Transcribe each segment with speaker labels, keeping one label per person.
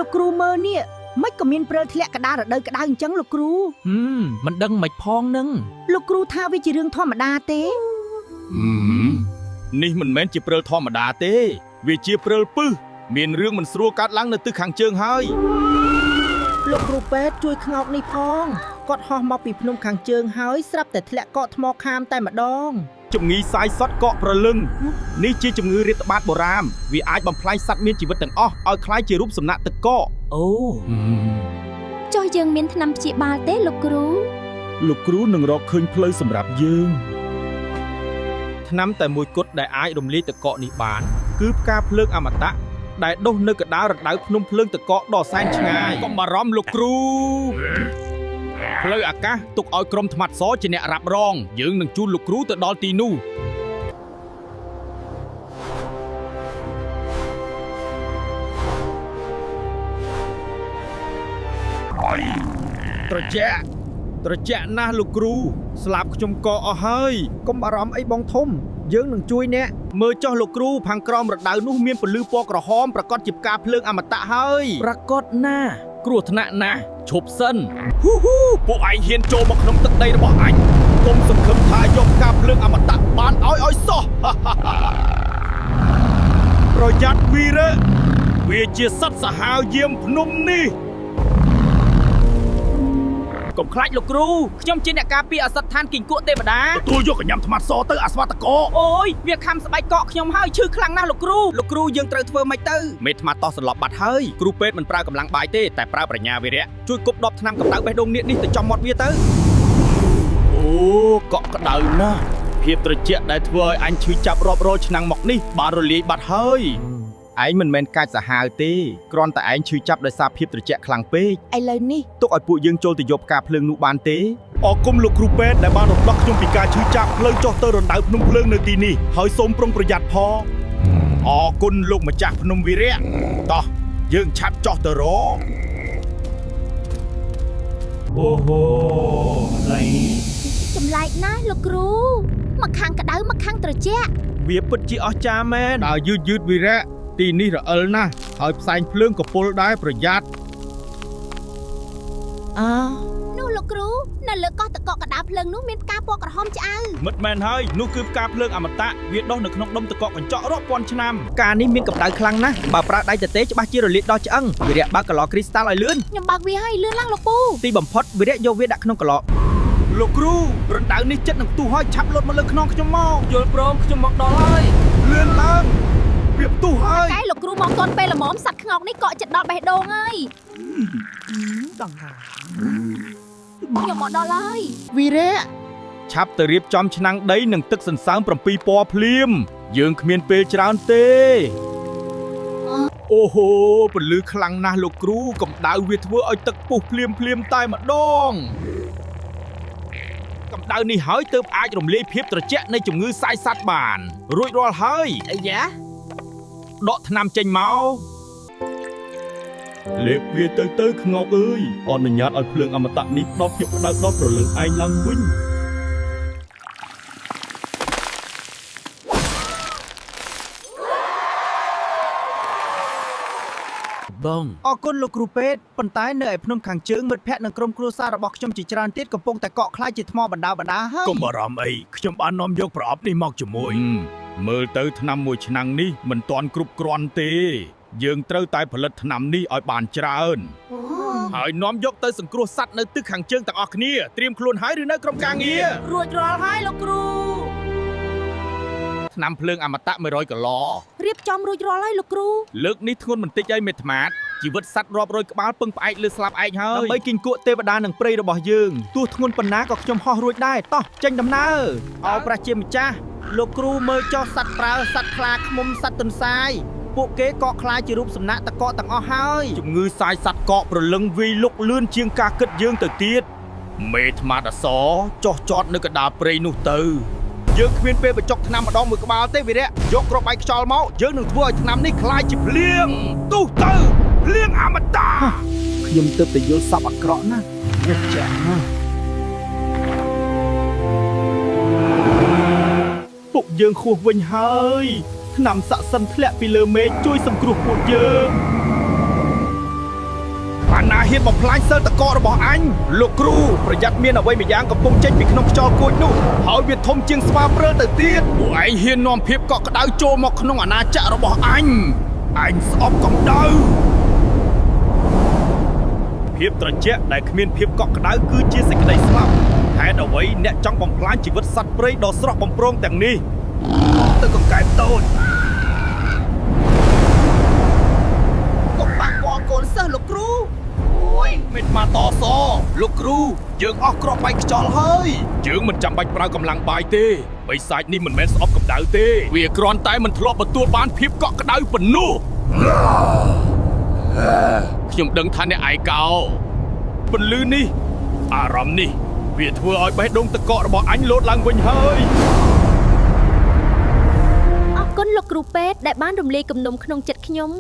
Speaker 1: លោកគ្រូមើលនេះមិនក៏មានព្រិលធ្លាក់កណ្ដាលរដូវក្តៅអញ្ចឹងលោកគ្រូ
Speaker 2: ហឹមមិនដឹងមិនផងនឹង
Speaker 1: លោកគ្រូថាវាជារឿងធម្មតាទេ
Speaker 3: នេះមិនមែនជាព្រិលធម្មតាទេ វាជាព្រិលពឹសមានរឿងមិនស្រួលកើតឡើងនៅទិសខាងជើងហើយ
Speaker 1: លោកគ្រូពេទ្យជួយខ្ងោកនេះផងគាត់ហោះមកពីភ្នំខាងជើងហើយស្រាប់តែធ្លាក់កកថ្មខាមតែម្ដង
Speaker 3: ជំងឺសាយសត្វកកប្រលឹងនេះជាជំងឺរាតត្បាតបុរាណវាអាចបំផ្លាញសត្វមានជីវិតទាំងអស់ឲ្យคล้ายជារូបសំណាកទឹកកក
Speaker 2: អូ
Speaker 4: ចុះយើងមានថ្នាំព្យាបាលទេលោកគ្រូ
Speaker 3: លោកគ្រូនឹងរកឃើញផ្លូវសម្រាប់យើងថ្នាំតែមួយគត់ដែលអាចរំលាយទឹកកកនេះបាន គឺផ្កាភ្លើងអមតៈដែលដុះនៅកណ្ដាលរណ្ដៅភ្នំភ្លើងទឹកកកដ៏សែនឆ្ងាយកុំបារម្ភលោកគ្រូផ្លូវអាកាសទុកឲ្យក្រុមថ្មាត់សជាអ្នករ៉ាប់រងយើងនឹងជូនលោកគ្រូទៅដល់ទីនោះ ត្រជាក់ត្រជាក់ណាស់លោកគ្រូស្លាប់ខ្ញុំកអស់ហើយក
Speaker 1: ុំបារម្ភអីបងធំ យើងនឹងជួយអ្នក
Speaker 3: មើលចុះលោកគ្រូខាងក្រោមរដៅនោះមានពន្លឺពណ៌ក្រហមប្រកាសជាផ្កាភ្លើងអមតៈហើយ
Speaker 2: ប្រកាសណាស់
Speaker 3: គ្រោះថ្នាក់ណាស់ឈប់សិនហ៊ូហ៊ូពួកឯងហ៊ានចូលមកក្នុងទឹកដីរបស់អញកុំសង្ឃឹមថាយកផ្កាភ្លើងអមតៈបានឲ្យឲ្យសោះ ប្រយ័ត្នវីរៈវាជាសត្វសាហាវយាមភ្នំនេះ
Speaker 2: កុំខ្លាចលោកគ្រូខ្ញុំជាអ្នកការពារអសត្វឋានគីង្គក់ទេវតា
Speaker 3: ទទួលយកកញ្ញាំថ្មាត់សទៅអាស្វាតក
Speaker 2: អូយវាខំស្បែកកកខ្ញុំហើយឈឺខ្លាំងណាស់លោកគ្រូលោកគ្រូយើងត្រូវធ្វើម៉េចទៅ
Speaker 3: មេថ្មតោះសន្លប់បាត់ហើយគ្រូពេទ្យមិនប្រើកម្លាំងបាយទេតែប្រើប្រាជ្ញាវីរៈជួយគប់ដបថ្នាំកម្ដៅបេះដូងនាគនេះទៅចំមាត់វាទៅអូកក់ក្ដៅណាស់ភាពត្រជាក់ដែលធ្វើឲ្យអញឈឺចាប់រាប់រយឆ្នាំមកនេះបានរលាយបាត់ហើយឯងមិនមែនកាចសាហាវទេគ្រាន់តែឯងឈឺចាប់ដោយសារភាពត្រជាក់ខ្លាំងពេក
Speaker 1: ឥឡូវនេះ
Speaker 3: ទុកឲ្យពួកយើងចូលទៅយកផ្កាភ្លើងនោះបានទេអរគុណលោកគ្រូពេទ្យដែលបានរំដោះខ្ញុំពីការឈឺចាប់ផ្លូវចុះទៅរណ្ដៅភ្នំភ្លើងនៅទីនេះហើយសូមប្រុងប្រយ័ត្នផងអរគុណលោកម្ចាស់ភ្នំវីរៈតោះយើងឆាប់ចុះទៅរកអូហូឡៃ
Speaker 4: ចម្លែកណាស់លោកគ្រូមកខាងក្តៅមកខាងត្រជាក់
Speaker 3: វាពិតជាអស្ចារ្យមែនដើរយឺតយឺតវីរៈទីនេះរអិលណាស់ហើយផ្សែងភ្លើងក៏ពុលដែរប្រយ័ត្ន
Speaker 1: អើ
Speaker 4: នោះលោកគ្រូនៅលើកោះតកកកណ្ដាលភ្លើងនោះមានផ្កាពណ៌ក្រហមឆ្អៅ
Speaker 3: មិត្តមែនហើយនោះគឺផ្កាភ្លើងអមតៈវាដុះនៅក្នុងដុំទឹកកកកញ្ចក់រាប់ពាន់ឆ្នាំ
Speaker 1: ការនេះមានកម្ដៅខ្លាំងណាស់បើប្រើដៃទទេច្បាស់ជារលាកដល់ឆ្អឹងវីរៈបើកកឡគ្រីស្តាល់ឲ្យលឿន
Speaker 4: ខ្ញុំបើកវាឲ្យលឿនឡើងលោកពូ
Speaker 1: ទីបំផុតវីរៈយកវាដាក់ក្នុងកឡ
Speaker 3: លោកគ្រូរណ្ដៅនេះចិត្តនឹងផ្ទុះហើយឆាប់លោតមកលើខ្នងខ្ញុំមក
Speaker 2: យល់ព្រមខ្ញុំមកដល់ហើយ
Speaker 3: លឿនឡើងវាផ្ទុះហើយ
Speaker 4: តែលោកគ្រូមកទាន់ពេលល្មមសត្វខ្ងោកនេះកក់ចិត្តដល់បេះដូងហើយ
Speaker 1: ដង្ហើ
Speaker 4: ខ្ញុំមកដល់ហើយ
Speaker 1: វីរៈ
Speaker 3: ឆាប់ទៅរៀបចំឆ្នាំងដីនិងទឹកសន្សើម7ពណ៌ភ្លាម យើងគ្មានពេលច្រើនទេអូហូពន្លឺខ្លាំងណាស់លោកគ្រូកម្ដៅវាធ្វើឲ្យទឹកពុះភ្លាមភ្លាមតែម្ដងកម្ដៅនេះហើយទើបអាចរំលាយភាពត្រជាក់នៃជំងឺសាយសត្វបាន រួចរាល់ហើយ
Speaker 2: អាយ៉ា
Speaker 3: ដកថ្នាំចេញមកលេបវាទៅទៅខ្ងោកអើយអនុញ្ញាតឲ្យភ្លើងអមតៈនេះផ្ដល់ភាពក្តៅដល់ព្រលឹងឯងឡើងវិញ
Speaker 2: បង
Speaker 1: អរគុណលោកគ្រូពេទ្យប៉ុន្តែនៅឯភ្នំខាងជើងមិត្តភ័ក្តិនិងក្រុមគ្រួសាររបស់ខ្ញុំជាច្រើនទៀតកំពុងតែកក់ខ្លាចជាថ្មបណ្ដាបណ្ដាហើយក
Speaker 3: ុំបារម្ភអីខ្ញុំបាននាំយកប្រអប់នេះមកជាមួយមើលទៅថ្នាំមួយឆ្នាំងនេះមិនទាន់គ្រប់គ្រាន់ទេ យើងត្រូវតែផលិតថ្នាំនេះឲ្យបានច្រើនហើយនាំយកទៅសង្គ្រោះសត្វនៅទិសខាងជើងទាំងអស់គ្នាត្រៀមខ្លួនហើយឬនៅក្រុមការងារ
Speaker 2: រួចរាល់ហើយលោកគ្រូ
Speaker 3: ថ្នាំភ្លើងអមតៈ100គីឡូ
Speaker 4: រៀបចំរួចរាល់ហើយលោកគ្រូ
Speaker 3: លើកនេះធ្ងន់បន្តិចហើយមេត្មាតជីវិតសត្វរាប់រយក្បាលពឹងផ្អែកលើស្លាប់ឯងហើយ
Speaker 1: ដើម្បីគីងគក់ទេវតានិងព្រៃរបស់យើងទោះធ្ងន់ប៉ុណ្ណាក៏ខ្ញុំហោះរួចដែរតោះចេញដំណើរអោព្រះជាម្ចាស់លោកគ្រូមើលចុះសត្វប្រើសត្វខ្លាឃ្មុំសត្វទន្សាយពួកគេកក់ខ្លាចជារូបសំណាកតកកទាំងអស់ហើយ
Speaker 3: ជំងឺសាយសត្វកកប្រលឹងវាយលុកលឿនជាងការគិតយើងទៅទៀតមេត្មាតអសចោះចតនៅកណ្ដាលព្រៃនោះទៅយើងគ្មានពេលបញ្ចុកថ្នាំម្ដងមួយក្បាលទេវីរៈយកគ្រាប់បែកខ្យល់មកយើងនឹងធ្វើឲ្យថ្នាំនេះក្លាយជាភ្លៀងទុះទៅភ្លៀងអមតៈ
Speaker 1: ខ្ញុំទើបតែយល់សពអាក្រក់ណាស់ញឹកចាស់ណាស់
Speaker 3: ពួកយើងខួសវិញហើយថ្នាំស័ក្តិសិនធ្លាក់ពីលើមេឃជួយសង្គ្រោះពួកយើង ហ៊ានបំផ្លាញសិលតករបស់អញលោកគ្រូប្រយ័ត្នមានអ្វីម្យ៉ាងកំពុងចេញពីក្នុងខ្យល់គួចនោះហើយវាធំជាងស្វាព្រើលទៅទៀតពួកឯងហ៊ាននាំភាពកក់ក្ដៅចូលមកក្នុងអាណាចក្ររបស់អញអញស្អប់កម្ដៅភាពត្រជាក់ដែលគ្មានភាពកក់ក្ដៅគឺជាសេចក្តីស្លាប់ហេតុអ្វីអ្នកចង់បំផ្លាញជីវិតសត្វព្រៃដ៏ស្រស់បំព្រងទាំងនេះទៅកង្កែបតូច
Speaker 2: កុំប៉ះពាល់កូនសិស្សលោកគ្រូអូយ
Speaker 3: មេតម៉ាតសលោកគ្រូយើងអស់គ្រាប់បែកខ្យល់ហើយយើងមិនចាំបាច់ប្រើកម្លាំងបាយទេបិសាចនេះមិនមែនស្អប់កម្ដៅទេវាគ្រាន់តែមិនធ្លាប់ទទួលបានភាពកក់ក្ដៅប៉ុណ្ណោះខ្ញុំដឹងថាអ្នកឯកោពន្លឺនេះអារម្មណ៍នេះវាធ្វើឲ្យបេះដូងទឹកកករបស់អញលោតឡើងវិញហើយ
Speaker 4: អរគុណលោកគ្រូពេទ្យដែលបានរំលាយគំនុំក្នុងចិត្តខ្ញុំ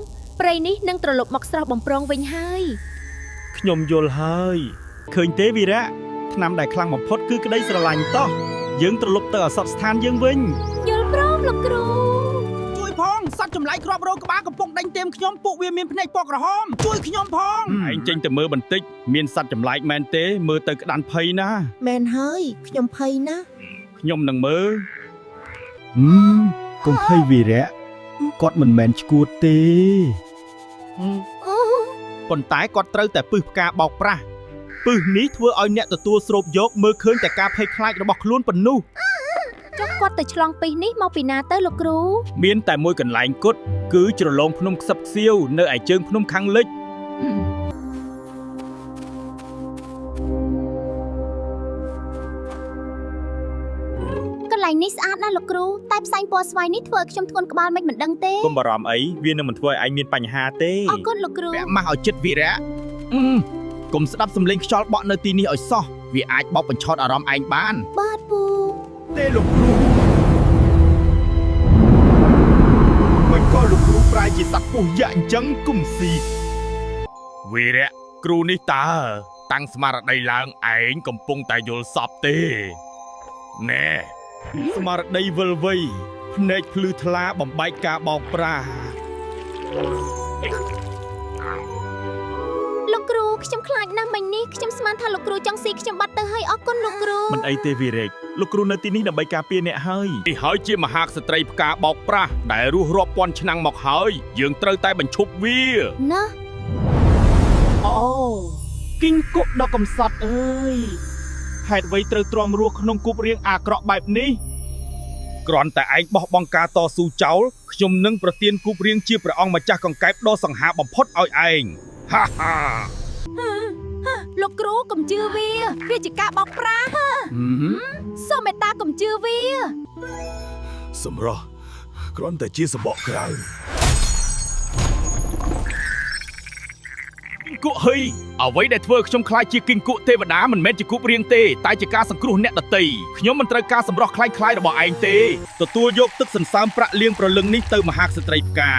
Speaker 4: ព្រៃនេះនឹងត្រឡប់មកស្រស់បំព្រងវិញហើយ
Speaker 1: ខ្ញុំយល់ហើយឃើញទេវីរៈថ្នាំដែលខ្លាំងបំផុតគឺក្តីស្រឡាញ់តោះយើងត្រឡប់ទៅឱសថស្ថានយើងវិញ
Speaker 4: យល់ព្រមលោកគ្រូ
Speaker 2: ជួយផងសត្វចម្លែកគ្រាប់រោគក្បាលកំពុងដេញតាមខ្ញុំពួកវាមានភ្នែកពណ៌ក្រហមជួយខ្ញុំផង
Speaker 3: ឯងចេញទៅមើលបន្តិចមានសត្វចម្លែកមែនទេមើលទៅក្តាន់ភ័យណាស់
Speaker 5: មែនហើយខ្ញុំភ័យណាស់
Speaker 3: ខ្ញុំនឹងមើល
Speaker 1: កុំភ័យវីរៈគាត់មិនមែនឈួតទេ
Speaker 4: អូ
Speaker 1: ប៉ុន្តែគាត់ត្រូវតែពឹសផ្កាបោកប្រាស់ពឹសនេះធ្វើឲ្យអ្នកទទួលស្រូបយកមើលឃើញតែការភ័យខ្លាចរបស់ខ្លួនប៉ុណ្ណោះ
Speaker 4: ចុះគាត់ទៅឆ្លងពីសនេះមកពីណាទៅលោកគ្រូ
Speaker 3: មានតែមួយកន្លែងគត់គឺជ្រលងភ្នំខ្សឹបខ្សៀវនៅឯជើងភ្នំខាងលិច
Speaker 4: កន្លែងនេះស្អាតណាស់លោកគ្រូតែផ្សែងពណ៌ស្វាយនេះធ្វើឲ្យខ្ញុំធ្ងន់ក្បាលមិនមិនដឹងទេ
Speaker 1: កុំបារម្ភអីវានឹងមិនធ្វើឲ្យឯងមានបញ្ហាទេ
Speaker 4: អរគុណលោកគ្រូ
Speaker 3: ពាក់ម៉ាស់ឲ្យចិត្តវីរៈអឺកុំស្ដាប់សំឡេងខ្យល់បក់នៅទីនេះឲ្យសោះវាអាចបោកបញ្ឆោតអារម្មណ៍ឯងបាន
Speaker 4: បាទពូ
Speaker 3: ទេលោកគ្រូមិនក៏លោកគ្រូប្រែជាសត្វពស់យក្សអញ្ចឹងគុំស៊ីវីរៈគ្រូនេះតើតាំងស្មារតីឡើងឯងកំពុងតែយល់សពទេណែស្មារតីវិលវៃភ្នែកភ្លឺថ្លាបំបែកការបោកប្រាស់
Speaker 4: លោកគ្រូខ្ញុំខ្លាចណាស់មិញនេះខ្ញុំស្មានថាលោកគ្រូចង់ស៊ីខ្ញុំបាត់ទៅហើយអរគុណលោកគ្រូ
Speaker 1: មិនអីទេវីរៈលោកគ្រូនៅទីនេះដើម្បីការពារអ្នកហើយ
Speaker 3: នេះហើយជាមហាក្សត្រីផ្កាបោកប្រាស់ដែលរស់រាប់ពាន់ឆ្នាំមកហើយយើងត្រូវតែបញ្ឈប់វា
Speaker 4: ណា
Speaker 1: អូគីងគុកដ៏កំសត់អើយហេតុអ្វីត្រូវទ្រាំរស់ក្នុងគប់រៀងអាក្រក់បែបនេះ
Speaker 3: គ្រាន់តែឯងបោះបង់ការតស៊ូចោលខ្ញុំនឹងប្រទានគូបរៀងជាព្រះអង្គម្ចាស់កង្កែបដ៏សង្ហាបំផុតឲ្យឯងហាហា
Speaker 4: លោកគ្រូកុំជឿវាវាជាការបោកប្រាស់សូមមេត្តាកុំជឿវា
Speaker 6: សម្រស់គ្រាន់តែជាសម្បកក្រៅ
Speaker 3: គីងគក់ហីអ្វីដែលធ្វើឲ្យខ្ញុំខ្លាចជាគីងគក់ទេវតាមិនមែនជាគូបរៀងទេតែជាការសង្គ្រោះអ្នកដទៃខ្ញុំមិនត្រូវការសម្រស់คล้ายៗរបស់ឯងទេទទួលយកទឹកសន្សើមប្រាក់លាងប្រលឹងនេះទៅមហាក្សត្រីផ្កា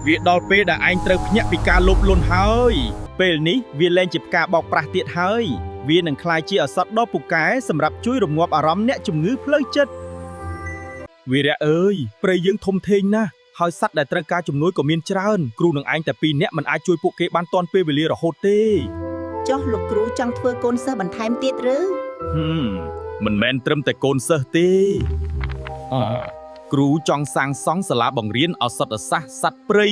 Speaker 3: វាដល់ពេលដែលឯងត្រូវភ្ញាក់ពីការលោភលន់ហើយ
Speaker 1: ពេលនេះវាលែងជាផ្កាបោកប្រាស់ទៀតហើយវានឹងក្លាយជាឱសថដ៏ពូកែសម្រាប់ជួយរងាប់អារម្មណ៍អ្នកជំងឺផ្លូវចិត្ត
Speaker 3: វីរៈអើយព្រៃយើងធំធេងណាស់ហើយសត្វដែលត្រូវការជំនួយក៏មានច្រើនគ្រូនឹងឯងតែពីរនាក់មិនអាចជួយពួកគេបានទាន់ពេលវេលារហូតទេ
Speaker 5: ចុះលោកគ្រូចង់ធ្វើកូនសិស្សបន្ថែមទៀតឬ
Speaker 3: ហឹមមិនមែនត្រឹមតែកូនសិស្សទេអឺគ្រូចង់សាងសង់សាលាបង្រៀនឱសថសាស្ត្រសត្វព្រៃ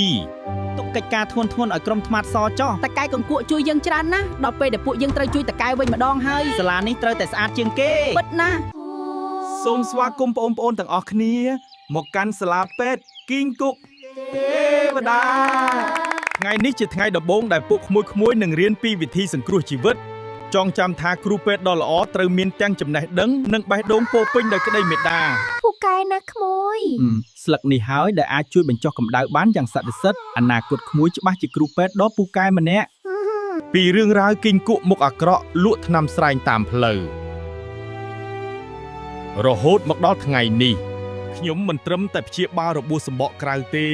Speaker 1: ទុកកិច្ចការធ្ងន់ធ្ងរឲ្យក្រុមថ្មាតសចោះ
Speaker 2: តកែកង្កួកជួយយើងច្រើនណាស់ដល់ពេលដែលពួកយើងត្រូវជួយតកែវិញម្ដងហើយ
Speaker 1: សាលានេះត្រូវតែស្អាតជាងគេ
Speaker 2: ពិតណាស់
Speaker 1: សូមស្វាគមន៍បងប្អូនទាំងអស់គ្នា មកកាន់សាលាពេទ្យគីងគុកទេវតា
Speaker 3: ថ្ងៃនេះជាថ្ងៃដំបូងដែលពួកក្មួយៗនឹងរៀនពីវិធីសង្គ្រោះជីវិតចងចាំថាគ្រូពេទ្យដ៏ល្អត្រូវមានទាំងចំណេះដឹងនិងបេះដូងពោរពេញដោយក្តីមេត្តា
Speaker 4: ពូកែណាស់ក្មួយ
Speaker 1: ស្លឹកនេះហើយដែលអាចជួយបញ្ចុះកម្ដៅបានយ៉ាងស័ក្តិសិទ្ធិអនាគតក្មួយច្បាស់ជាគ្រូពេទ្យដ៏ពូកែម្នាក់
Speaker 3: ពីរឿងរ៉ាវគីងគក់មុខអាក្រក់លក់ថ្នាំស្រែងតាមផ្លូវរហូតមកដល់ថ្ងៃនេះខ្ញុំមិនត្រឹមតែព្យាបាលរបួសសម្បកក្រៅទេ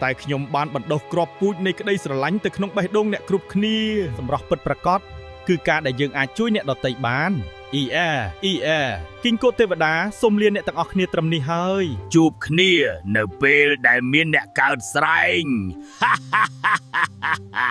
Speaker 3: តែខ្ញុំបានបណ្ដុះគ្រាប់ពូជនៃក្តីស្រឡាញ់ទៅក្នុងបេះដូងអ្នកគ្រប់គ្នា
Speaker 1: សម្រស់ពិតប្រាកដគឺការដែលយើងអាចជួយអ្នកដទៃបានអ៊ីអែអ៊ីអែគីងកូទេវតាសូមលាអ្នកទាំងអស់គ្នាត្រឹមនេះហើយ
Speaker 3: ជួបគ្នានៅពេលដែលមានអ្នកកើតស្រែង ហាហាហាហាហា